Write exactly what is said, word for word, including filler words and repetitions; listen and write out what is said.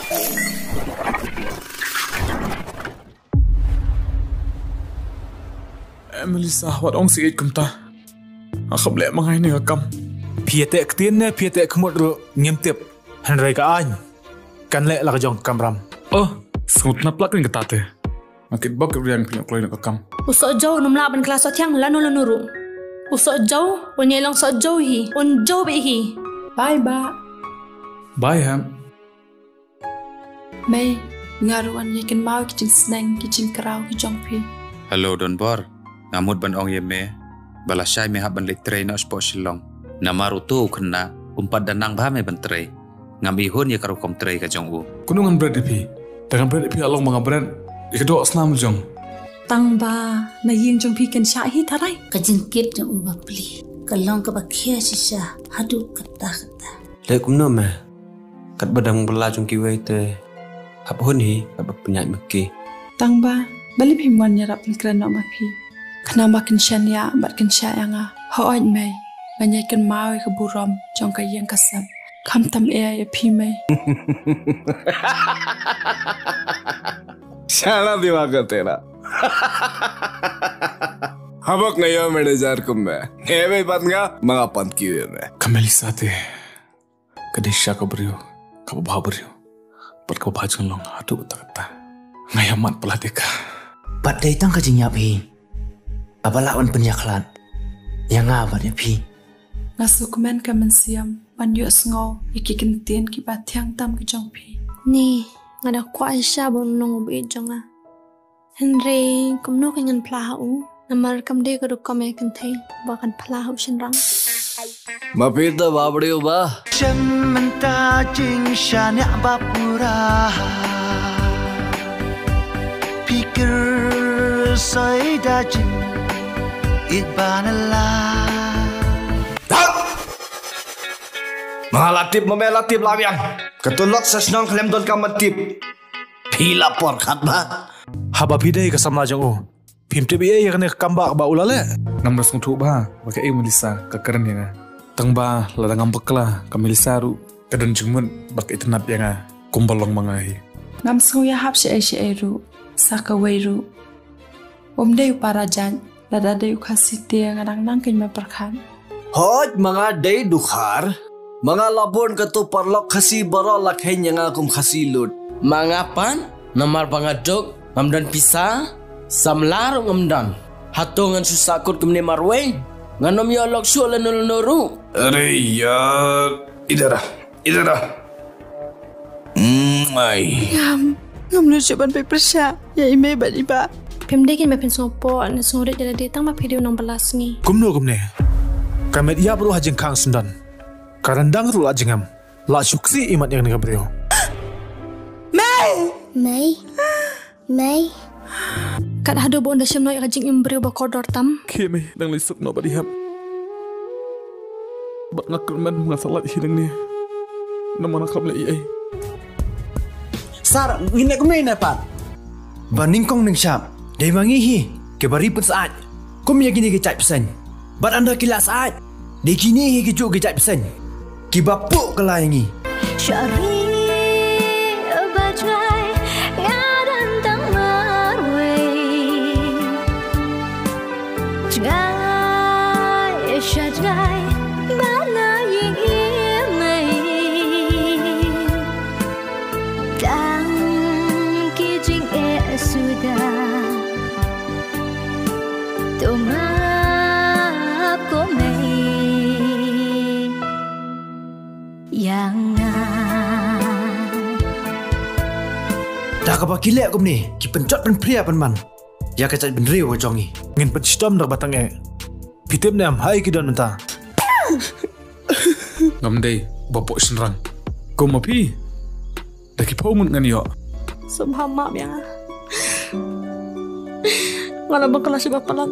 Eh, Melissa, wat ong sih kumta. Nga kham leh ma nga ïa kane ka kam. Phi ïa teh ktien ne phi ïa teh khmut ruh ngim tip. Hynrei ka aiñ kan leh la ka jong ka kamram. Oh, sngewtynnat palat kane kata te. Nga kit bok kit riang phi ïoh kloi na ka kam. U Sohjew un ym lah ban kylla soh thiang lano lano ruh. U Sohjew un ïai long Sohjew hi, un jew beit hi. Bye, Bah. Bye, Hep. Mei, nga ruh ngan ïai kynmaw ki jingsneng ki jingkraw ki jong phi. Hello Donbor, nga mut ban ong ïa me ba lashai me hap ban leit trei noh shapoh Shillong. Namar uto u khynnah um pat da nang bha me ban trei. Ngam ihun ïa ka rukom trei ka jong u. Kumno ngan bret ïa phi? Te ngan bret ïa phi la long ba nga bret ïa ka doh snam jong. Tang ba na ïing jong phi kan shah hi tharai. Ka jingkit jong u bapli ka long kaba khia shisha haduh katta katta. Leh kumno me? Katba dang bylla jong kiwei te hap hun hi katba pynïaid ma ki. Tang ba balei phim wan ïarap pynkren noh ma phi? Khnang ba kin shaniah bad kin shah ïa nga. Hooid mei, ngan ïai kynmaw ïa ka burom jong ka ïing ka sem. Khamtam eh ïa phi mei. Shala diwa ka tera. Habok nga ïoh manager kum me. Hebe pat nga ma nga pan kiwi me. Ka Melissa te ka dei sha ka briew kaba bha briew. Bad kaba bha jinglong haduh katta katta. Nga ïa mad palat ïa ka. Bad dei tang ka jingïap hi kaba lah ban pynïakhlad ïa nga bad ïa phi. Nga sngewkmen ka mynsiem ban ïohsngew ïa ki kyntien kiba thiang tam ki jong phi. Ni, nga da kwah shisha ba un long u baieit jong nga. Hynrei kumno kan ngan phla ha u? Namar kam dei ka rukom ïa kynthei ba kan phla ha u shynrang. Ma phi te ba briew ba. Shem mynta jingshaniah ba pura. Phi kyrsoh da jingïeit ba na la. Thang! Ma la tip ma me la tip la biang. Ka tulok sa shnong khlem don kam tip. Phi la por khat ba. Haba phi dei ka samla jong u. Phim tip ei ei ïa kane ka kam ba, ba u la leh. Ngam da sngewthuh ba, ba kaei Melissa ka kren ïa nga. Tang ba lada ngam bakla ka Melissa ruh ka don jingmut ba ka itynnad ïa nga kumba long ma nga hi. Ngam sngew ïahap shaei shaei ruh sa kawei ruh. Um dei u para jait, lada dei u Khasi te nga dang nang kein ma pyrkhat. Hooid ma nga dei dkhar, ma nga la bun kato paralok Khasi baroh la kheiñ ïa nga kum Khasi lut. Ma nga pat, namar ba nga duk, ngam don pisa, samla ruh ngam don. Hato ngan shu sahkut kumne marwei? Ngan ym ïoh lok shuh lano lano ruh. Are yaar, idhar aa. Idhar aa. Mm, ai. Ngam, ngam nud shuh ban peit pyrshah ïa i mei bad i bah. Phim dei kein ba phin sngewpoh ne sngewrit ïa lade tang ba phi dei u nongbylla sngi. Kumno kumne? Ka met ïap ruh ha jingkhang syndon. Ka ryndang ruh la jingem. La shu ksih imat ïa kane ka briew. Mei! Mei. Mei. Kat haduh ba un da shem noh ïa ka jingim briew ba kordor tam. Khie mei, dang leit suk noh bad i Hep. Bad nga kyrmen nga sa lait hi nangne. Namar nga khlem leh ei ei. Sir, ngin leh kumne ne pat? Ba nyngkong nyngshap dei ma ngi hi kiba ri pynsyaid. Kum ïa kine ki jait bseiñ. Bad ynda ki la syaid, dei kine hi kijuh ki jait bseiñ kiba puh kylla ïa ngi. Sha ri ba jngai nga don tang marwei. Jngai sha jngai ba na ïing i mei. Tang ki jingeh suda. To map ko mei ïa nga. Da kaba ki leh kumne ki pynjot pynphria pynban ïa ka jaitbynriew ka jong ngi. Ngin pynshitom da kaba tang eh. Phi tip ne em ha ei ki don mynta? Ngam dei ba poh shynrang kum ma phi. Da ki phew ngut ngan ïoh. Sngewbha map ïa nga. Nga la bakla shiba palat.